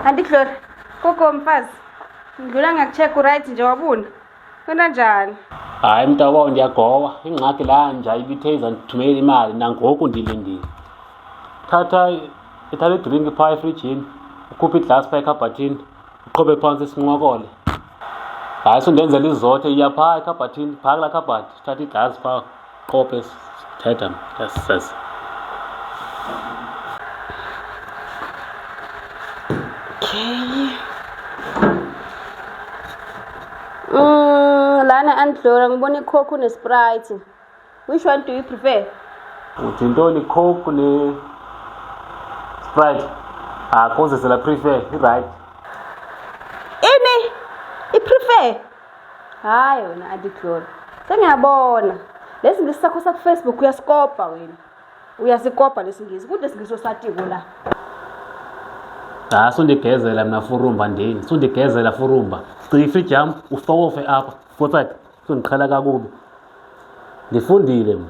Anti Glory, koko mfazi. Ngidlula ngakucheck uright nje wabuna. Wena njani? Hayi mntakwabo ndiyagowa. Ingxaki laa nja ibithe izandithumela imali nangoku ndilindile. Thatha ithatha idrinki phaa efrijini, ukhuphe iglasi phaa ekhabhathini, uqhobe phantsi sinqokole. Hayi sundenzela izothe, iya phaa ekhabhathini, phaa kulaa khabhathi, thatha iglasi phaa, qophe sithetha. Yes, yes. Okay. Lana Aunt Gloria ngibona iCoke neSprite. Which one do you prefer? Uthi ntoni Coke ne Sprite? Ah, kozisela prefer, i-right. Ini? I-prefer? Hayi wena Auntie Gloria. Sengiyabona. Lesi ngisi sakho saku-Facebook uyasikopa wena. Uyasikopa lesi ngisi. Kude singisi osatiko la. Ah, sundigezela mna furumba ndini. Sundigezela furumba. Cika ifriji yam ufokofe apha. Futsek, sundiqhela kakubi. Ndifundile mna.